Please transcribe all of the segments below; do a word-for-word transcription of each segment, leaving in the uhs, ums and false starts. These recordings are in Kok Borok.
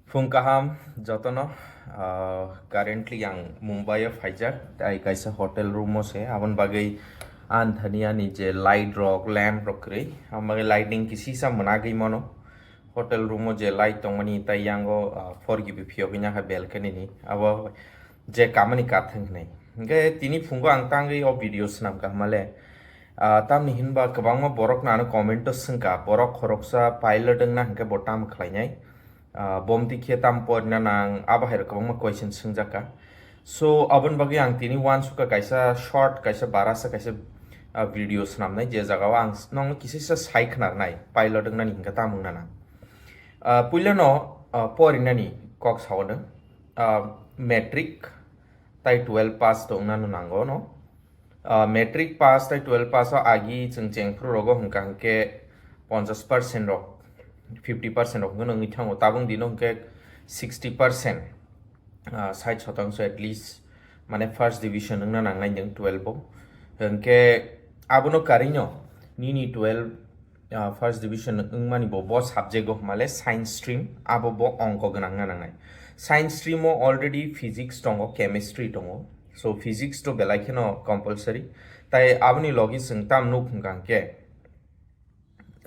Phung kaham jotono, ah, currently ang Mumbai o phaijak, tai kaisa hotel room o se, aboni bagwi ang thani ani je light rok, lamp rok kwrwi, aboni bagwi lighting kisisa mwnagwi mano. Hotel room o je light tongmani tai yango, ah, four G B phiyogwi nangkha balcony ni, abo je kamani kathwng hinwi. Hwnkhe tini phungo ang tangwi o video swnamkha hwnmale, ah, tamni hinba kwbangma borok no ano comment o swngkha, borok khoroksa pilot wngna hwnkhe bo tamo khlainai? Ah, bomti khe tam porina nang, abo hai rok kwbangma question swngjak kha. So, aboni bagwi ang tini uansukha kaisa short, kaisa barasa, kaisa, ah, video swnamnai, je jagao ang s-, nokno kisisa sai khwnarnai, pilot wngnani hinkhe tam wngna nang. Ah, puilano, ah, porinani kok sao nwng, ah, matric tai twelve pass to wngnano nango no. Ah, matric pass tai twelve pass o agi chwng chengphru rogo hwnkha hwnkhe ponchash percent rok, fifty percent rok hwnkhe nungwi thango, tabuk dino hwnkhe sixty percent, ah, sait shotangso at least, mane first division wngna nangnai nwng twelve o. Hwnkhe abono karino nini twelve, ah, first division wngmani bo, bo subject o hwnmale science stream, abo bo ongko gwnang wngna nangnai. Science stream o already physics tongo, chemistry tongo, so physics to belai kheno compulsory. Tai aboni logi chwng tam nuk hwnkha hwnkhe,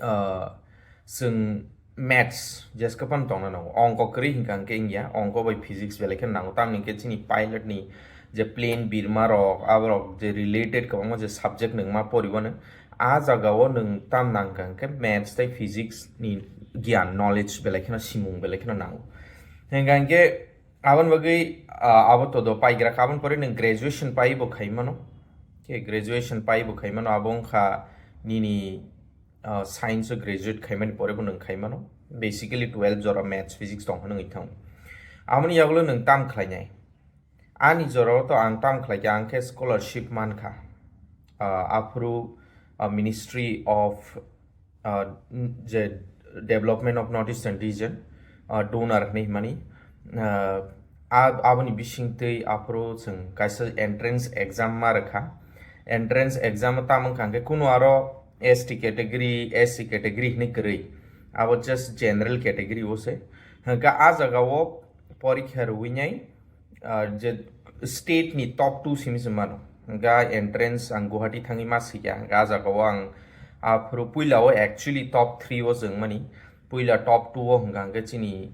ah, chwng maths jeske phano tongna nango, ongko kwrwi hwnkha hwnkhe wngya, ongko bai physics belai kheno nango, tamni hwnkhe chini pilot ni je plane birma rok, aborok je related kwbangma je subject nwng ma poriwano, a jagao nwng tam nangkha hwnkhe maths tei physics ni giyan, knowledge belai kheno, simung belai kheno nango. Hwnkha hwnkhe aboni bagwi, ah, abo todo paigra kha, aboni pore nwng graduation pai bo khai mano. Khe graduation pai bo khai mano, abo wngkha nini, ah, science o graduate khaimani pore bo nwng khai mano. Basically twelve jora maths, physics tong hwnwi thango. Aboni yagulo nwng tam khlainai? Ani jorao to ang tam khlaikha, ang khe scholarship mankha. Ah, aphuru, ah, Ministry of, ah, je Development of North Eastern Region, ah, donor hinwi himani, ah, ab-, aboni bisingtwi aphuru chwng kaisa entrance exam ma rwkha. Entrance exam o tamo wngkha hwnkhe kunu aro S T category, S C category hinwi kwrwi, abo just general category o se. Hwnkhe a jagao porikha rwinai, ah, je state ni top two simi se mano. Hwnkhe entrance ang Guwahati thangwi ma sikha. Hwnkhe a jagao ang aphuru puila o actually top three o chwngmani. Puila top two o hwnkha hwnkhe chini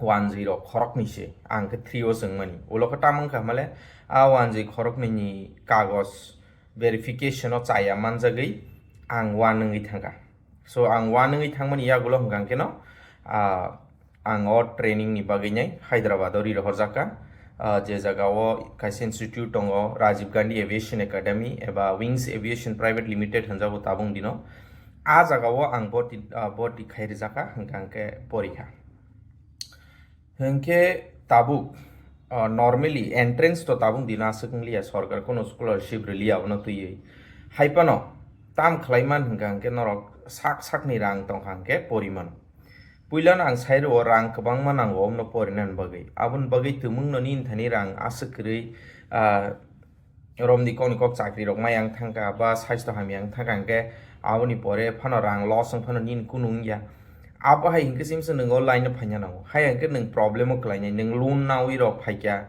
wanjwi rok khoroknwi se, ang khe three o chwngmani. Ulo khe tamo wngkha hwnmale, a wanjwi khoroknwi ni kagoj verification o chaya manjagwi ang one wngwi thangkha. So ang one wngwi thangmani yagulo hwnkha hwnkhe no, ah, ang o training ni bagwi nai Hyderabad o ri rohorjak kha. Ah, je jaga o kaisa institute tongo, Rajiv Gandhi Aviation Academy eba Wings Aviation Private Limited hwnjago tabuk dino. A jaga o ang boti, ah, boti khai rijak kha, hwnkha hwnkhe porikha. Hwnkhe tabuk, ah, normally entrance to tabuk dino aswk wngliya, sorkar kuno scholarship rwliya abono twiwi. Haiphano tam khlaiman hwnkha hwnkhe norok sak sakni rang tongkha hwnkhe porimano. Puilano ang sai rwo rang kwbangma nango omno porinani bagwi. Aboni bagwi twmwngno nini thani rang aswk kwrwi, ah, romni kokni kok chakri rok mai ang thangkha ba saisto hamya ang thangkha hwnkhe aboni pore phano rang loss wng phano nini kunu wngya. Abo hai hwnkhe simsa nwng o line o phaina nango. Hai hwnkhe nwng problem o kwlainai, nwng loan nawi rok phaikha.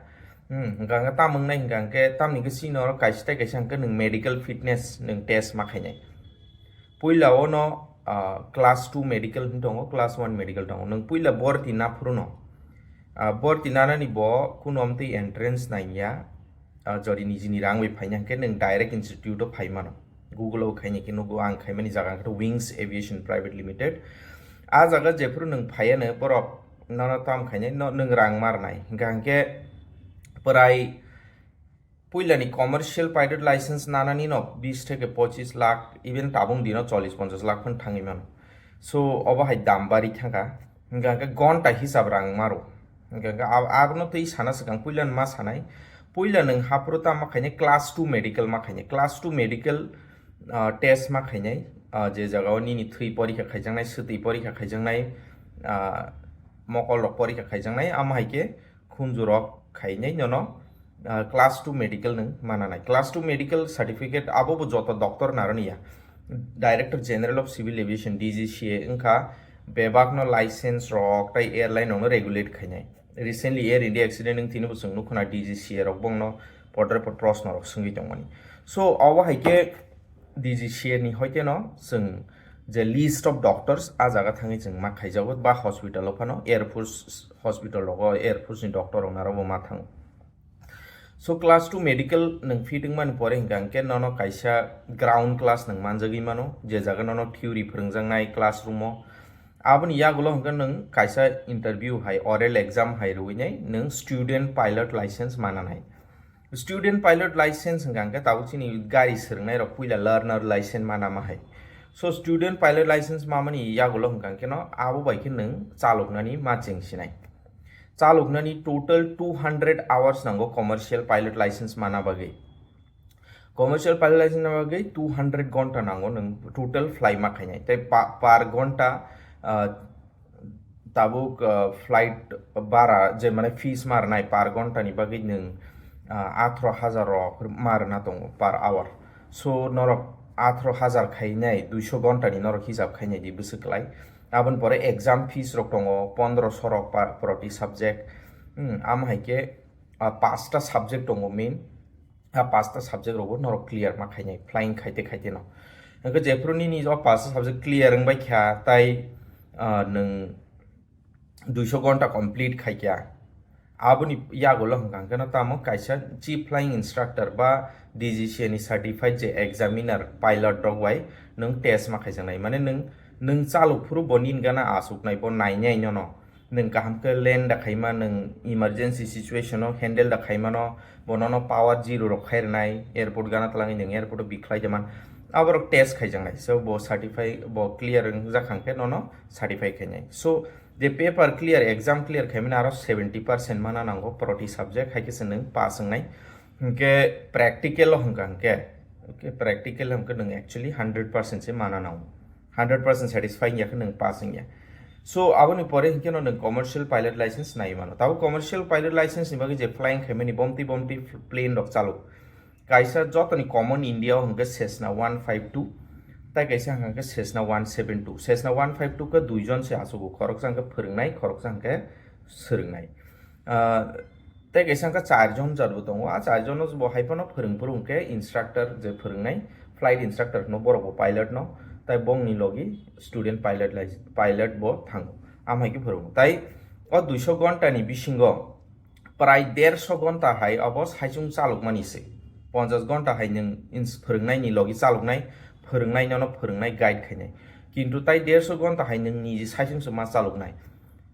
Hmm, hwnkha hwnkhe tam wngnai hwnkha hwnkhe tamni hwnkhe chini oro kaisa tei kaisa hwnkhe nwng medical fitness nwng test ma khainai. Puila o no, ah, class two medical hin tongo, class one medical tongo. Nwng puila borti na phuru no. Ah, borti nanani bo kuno amtwi entrance naiya. Ah, jodi nijini rang bai phaina hwnkhe nwng direct institute o phai mano. Google o khaina khe nugo ang khaimani jaga hwnkhe Wings Aviation Private Limited. A jaga jephuru nwng phaiya no borok nono tam khainai no nwng rang marnai. Hwnkha hwnkhe prai puilani commercial pilot license nanani no bis theke pochis lakh, even tabuk dino chollis ponchas lakh phano thangwi mano. So, obo hai dam bari thangkha. Hwnkha hwnkhe gonta hisab rang maro. Hwnkha hwnkhe ab-, abono twi sana swkang puilano ma sanai. Puila nwng haphuru tamo khainai class two medical ma khainai. Class two medical, ah, test ma khainai. Ah, je jagao nini thwi porikha khaijaknai, swtwi porikha khaijaknai, ah, mokol rok porikha khaijaknai, amo hai khe khunju rok khainai nono, ah, class two medical nwng mananai. Class two medical certificate abo bo joto doctor naroni ya. Director General of Civil Aviation, D G C A wngkha, bebakno license rok tai airline rokno regulate khainai. Recently Air India accident wng tini bo chwng nukho na, D G C A rok bongno podre pod proshno rok swngwi tongmani. So obo hai khe D G C A ni hoite no chwng je list of doctors a jaga thangwi chwng ma khaijago, ba hospital o phano Air Force hospital rogo Air Force ni doctor rok naro bo ma thango. So class two medical nwng fit wngmani pore hingka hingke nono kaisa ground class nwng manjagwi mano, je jaga nono theory phwrwngjaknai classroom o. Aboni yagulo hingke nwng kaisa interview hai, oral exam hai rwinai nwng student pilot license mananai. Student pilot license hingka hingke tabuk chini gari swrwngnai rok puila learner license manama hai. So student pilot license mamani yagulo hingka hingke no abo bai khe nwng chaloknani ma chengsinai. Chaloknani total two hundred hours nango commercial pilot license mana bagwi. Commercial pilot license na bagwi two hundred gonta nango nwng total fly ma khainai. Tai pa-, per gonta, ah, tabuk, ah, flight bara je mane fees ma rwnai per gonta ni bagwi nwng, ah, atharoh hazar rok ma rwna tongo per hour. So norok atharoh hazar khainai, duiso gonta ni norok hisab khainai di bwswk kwlai. Aboni pore exam fees rok tongo, pondroso rok pa-, proti subject. Hmm, amo hai khe, ah, pasta subject tongo main. Ah, pasta subject rogo norok clear ma khainai, flying khaite khaite no. Hingke jephru nini o pasta subject clear wngbai kha, tai, ah, nwng duiso gonta complete khaikya. Aboni yagulo hingka hingke no tamo kaisa chief flying instructor ba D G C A ni certified je examiner pilot rok bai nwng test ma khaijaknai. Mane nwng, nwng chalok phuru bo nini gana asuknai, bo nainai nono. Nwng kaham khe land da khaima, nwng emergency situation o handle da khaimano, bo nono power zero rok khai rwnai, airport gana twlangwi nwng airport o bikhlai jaman. Aborok test khaijaknai. So bo certify, bo clear wngjak hang khe nono certify khainai. So je paper clear, exam clear khaimani aro seventy percent mana nango proti subject, hai khe se nwng pass wngnai. Hingke practical o hingka hingke, okay, practical hingke nwng actually hundred percent se mana nango. Hundred percent satisfy wngya khe nwng pass wngya. So aboni pore hingke no nwng commercial pilot license nai mano. Tabo commercial pilot license ni bagwi je flying khaimani bomti bomti plane rok chalo. Kaisa jotoni common India o hingke Cessna one five two, tai kaisa hingke Cessna one seven two. Cessna one five two khe duijon se achugo, khoroksa hingke phwrwngnai, khoroksa hingke swrwngnai. Ah, tei kaisa hingke charjon jat bo tongo. A charjon no bo hai phano phwrwng phuru hingke instructor je phwrwngnai, flight instructor no, borok bo pilot no, tai bongni logi student pilot lai, pilot bo thango. Am hai khe phwrwngo. Tai o duiso gonta ni bisingo prai derso gonta hai obo saichung chalokmani se. Ponchas gonta hai nwng ins-, phwrwngnai ni logi chaloknai, phwrwngnai nono phwrwngnai guide khainai. Kintu tai derso gonta hai nwng niji saichung se ma chaloknai.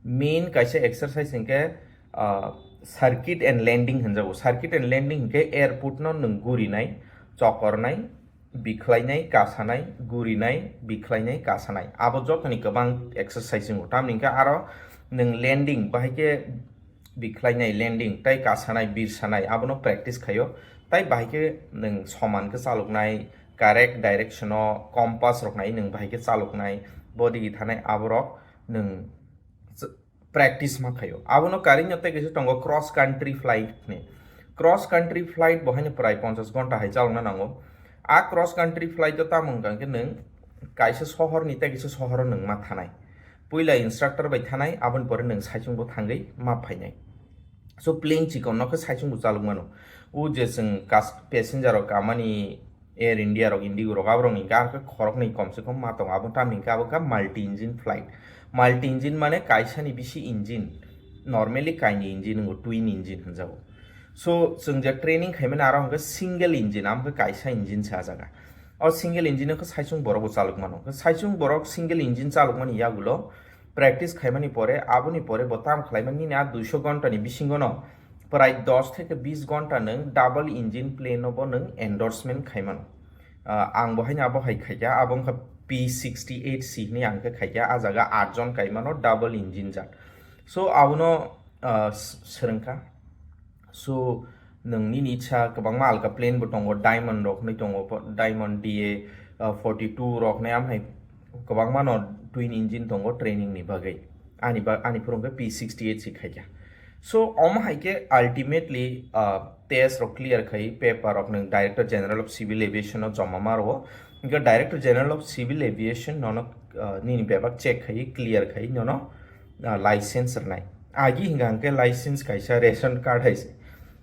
Main kaisa exercise hingke, ah, circuit and landing hinjago. Circuit and landing hingke airport no nwng gurinai, chokornai, bikhlainai, kasanai, gurinai, bikhlainai, kasanai. Abo jotoni kwbang exercise wngo. Tamni hingke aro nwng landing, bahai khe bikhlainai landing, tai kasanai, birsanai, abono practice khaio. Tai bahai khe nwng soman khe chaloknai, correct direction o compass rok nai nwng bahai khe chaloknai, bodigi thanai aborok nwng practice ma khaio. Abono karino tei kaisa tongo cross country flight ni. Cross country flight bo haino prai ponchas gonta hai chalokna nango. A cross country flight o tamo wngkha hwnkhe nwng kaisa sohor ni tei kaisa sohor o nwng ma thanai. Puila instructor bai thanai, aboni pore nwng saichung bo thangwi ma phainai. So plane chikon no khe saichung bo chalok mano. O je chwng kas-, passenger rok kamani Air India rok, Indigo rok, aborokni hingke aro khe khoroknwi kom se kom ma tongo. Abo tamni hingke abo khe multi engine flight. Multi engine mane kaisani bisi engine. Normally kaini engine wngo, twin engine hinjago. So chwng je training khaimani aro hingke single engine, amo khe kaisa engine se a jaga. O single engine khe saichung borok bo chalok mano. Saichung borok single engine chalokmani yagulo practice khaimani pore, aboni pore bo tam khlaimani nini a duiso gonta ni bisingo no prai dos theke bis gonta nwng double engine plane no bo nwng endorsement khaimano. Ah, ang bo haino abo hai khaikha, abo wngkha P sixty eight C hinwi ang khe khaikha, a jaga aat jon kaimano double engine jat. So abono, ah, s-, swrwngkha. So nwng nini ichha kwbangma alka plane bo tongo, Diamond rok hinwi tongo, po-, Diamond D A, ah, forty two rok hinwi amhai kwbangma no twin engine tongo training ni bagwi. Ani ba-, ani phuru hwnkhe P sixty eight se khaikha. So omo hai khe ultimately, ah, test rok clear khai paper rok nwng Director General of Civil Aviation no joma ma rwo. Hingke Director General of Civil Aviation nono, ah, nini bebak check khai, clear khai nono, ah, license rwnai. Agi hingka hingke license kaisa ration card hai se.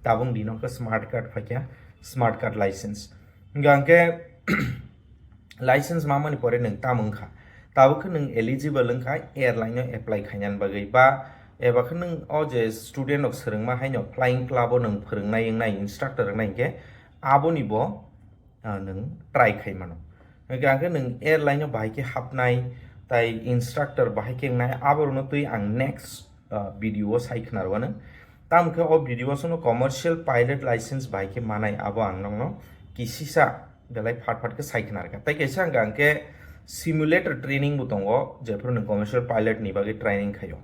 Tabung dino ke smart card phaikya, smart card license. Hingka hingke license mamani pore nwng tam wngkha. Tabuk khe nwng eligible wngkha airline no apply khainani bagwi ba eba khe nwng o je student rok swrwngma haino flying club o nwng phwrwngnai wngnai instructor wngnai hingke aboni bo ah, nwng try khai mano. Hingke ang khe nwng airline o bahai khe hapnai, tai instructor bahai khe wngnai, aborokno twi ang next, ah, video o sai khwnarwano. Tamo khe o video o sono commercial pilot license bahai khe manai, abo ang nokno kisisa belai phat phat khe sai khwnarkha. Tai kaisa hingka hingke simulator training bo tongo, jephru nwng commercial pilot ni bagwi training khaio.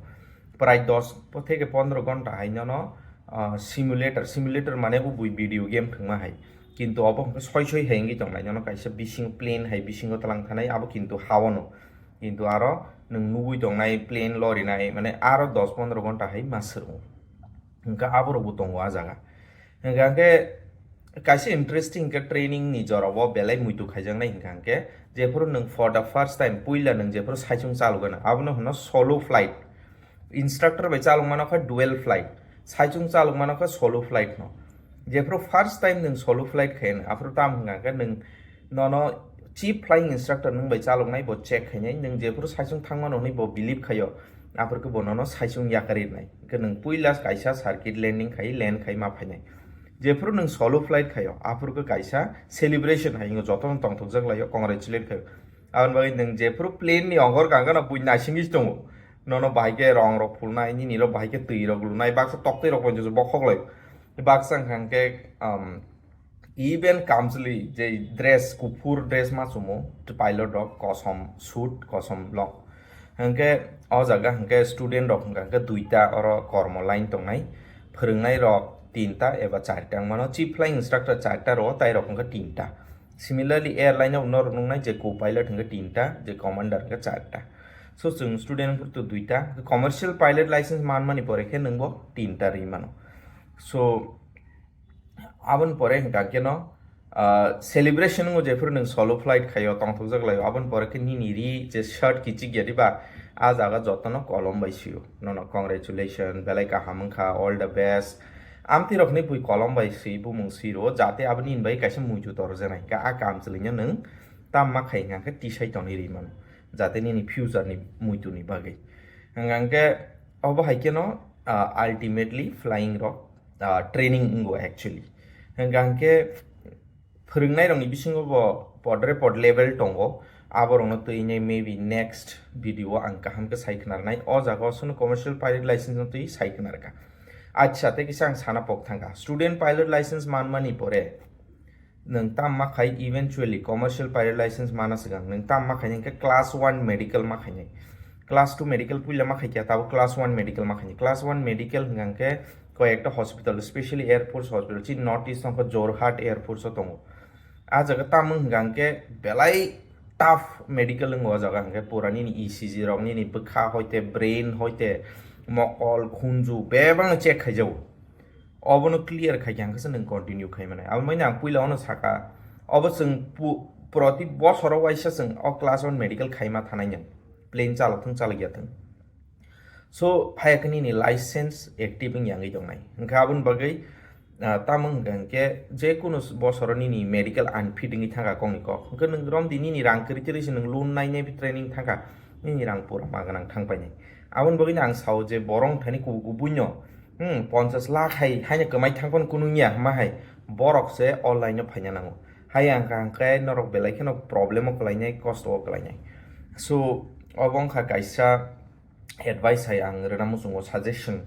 Prai dos theke pondro ghonta hai nono, ah, simulator, simulator mane bo bui video game thwngma hai. Kintu obo hwnkhe soi soi hai wngwi tongnai, nono kaisa bisingo plane hai bisingo twlang thanai, abo kintu ha-ono. Kintu aro nwng nugwi tongnai plane lorinai, mane aro dos pondro ghonta hai ma swrwngo. Hwnkhe aborokbo tongo a jaga. Hwnkhe hwnkhe kaisa interesting khe training ni jorao belai muitu khaijaknai hwnkha hwnkhe, jephuru nwng for the first time, puila nwng jephuru saichung chalogwi nang, abono hwno solo flight. Instructor bai chalok mano khe dual flight, saichung chalok mano khe solo flight no. Jephuru first time nwng solo flight khayan, aphuru tam hwnkha khe nwng nono chief flying instructor nwng bai chaloknai bo check khainai, nwng jephuru saichung thangmano hwnwi bo believe khaio, aphuru khe bo nono saichung yakarwi rwnai. Hwnkhe nwng puila kaisa circuit landing khai, land khai ma phainai. Jephuru nwng solo flight khaio, aphuru khe kaisa celebration hai wngkha, jotono tongthokjak laio, congratulate khaio. Aboni bagwi nwng jephuru plane ni ongor kangkano bui naisingwi tongo, nono bahai khe rong rok phulnai, nini rok bahai khe twi rok lunai, baksa toktwi rok bai bokhok lai. Baksa hwnkha hwnkhe, um, even kamchwlwi je dress, kuphur dress ma chumo, pilot rok kosom suit, kosom long. Hwnkhe o jaga hwnkhe student rok hwnkha hwnkhe duita oro kormo line tongnai, phwrwngnai rok tinta eba charta wngmano, chief flying instructor charta rwo, tai rok hwnkhe tinta. Similarly, airline o norok nuknai je co-pilot hwnkhe tinta, je commander hwnkhe charta. So, chwng student wngkha to duita, commercial pilot license manmani pore khe nwngbo tinta rwi mano. So, aboni pore hwnkha khe no, ah, celebration wngo, jephuru nwng solo flight khaio, tongthokjak laio, aboni pore khe nini ri je shirt kichik ya diba, a jaga jotono kolom bai sio. Nono congratulation, belai kaham wngkha, all the best. Amtwi rok hinwi bui kolom bai swi, bumung swi rwo, jate abo nini bai kaisa muitu torjana hwnkha, a kamchwlwino nwng tamma khai hwnkha khe tisai tonwi rwi mano, jate nini future ni muitu ni bagwi. Hwnkha hwnkhe obo hai kheno, ah, ultimately flying rok, ah, training wngo actually. Hwnkha hwnkhe phwrwngnairokni bisingo bo podre pod level tongo, aborokno twi nai maybe next video o ang kaham khe sai khwnarnai. O jaga o sono commercial pilot license no twi sai khwnarkha. Acha, tei kisa ang sana pok thangkha. Student pilot license manmani pore nwng tam ma khai, eventually commercial pilot license mana swkang nwng tam ma khainai hwnkhe class one medical ma khainai. Class two medical puila ma khaikha, tabo class one medical ma khainai. Class one medical hwnkha hwnkhe koi ekta hospital, specially Air Force hospital, chini North East wngkha Jorhat Air Force o tongo. A jaga tamo hwnkha hwnkhe belai tough medical wngo o jaga, hwnkhe pura nini E C G rok, nini bwkha hoite, brain hoite, mokol, khunju bebak check khaijago. Obono clear khaikha hwnkhe se nwng continue khai mannai. Abo maino ang puila ono sakha, obo chwng pu-, proti bosoro waisa chwng o class one medical khaima thanai nang, plane chalok thung chalok ya thung. So, phai khe nini license active wng yangwi tongnai. Hwnkhe aboni bagwi, ah, tamo hwnkha hwnkhe je kunu bosoro nini medical unfit wngwi thangkha kokni kok. Hwnkhe nwng romdi nini rang kwrwi kwrwi se nwng loan nai nai training thangkha, nini rang pura ma gwnang thang painai. Aboni bagwino ang sao je borok thani kubui kubuino, hmm, ponchas lakh hai, haino kwmai thang phano kunu wngya hwnma hai, borok se online o phaina nango. Hai ang kha hwnkhe norok belai kheno problem o kwlainai, kosto o kwlainai. So, obo wngkha kaisa advice hai ang rwna muchungo, suggestion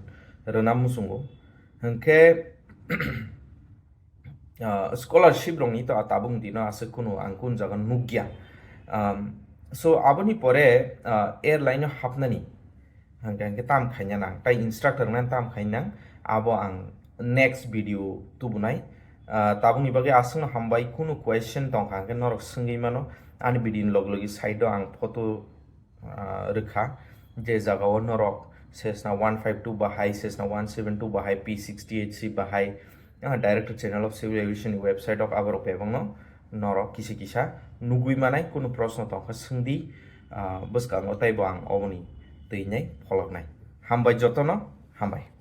rwna muchungo. Hwnkhe, ah, scholarship rokni to tabuk dino aswk kunu ang kun jaga nukya. Um, so aboni pore, ah, airline o hapnani hwnkhe, hwnkhe tam khaina nang, tai instructor nang tam khaina nang, abo ang next video tubunai. Ah, tabukni bagwi aswkno hambai, kunu question tongkha hwnkhe norok swngwi mano, ani video ni log logi side o ang photo ah, rwkha, je jagao norok Cessna one five two bahai, Cessna one seven two bahai, P sixty eight C bahai, ah, Director General of Civil Aviation ni website o aborok bebakno norok kisa kisa nugwi manai, kunu proshno tongkha swngdi. Ah, bwskango teibo ang oboni twi nai pholoknai. Hambai jotono, hambai.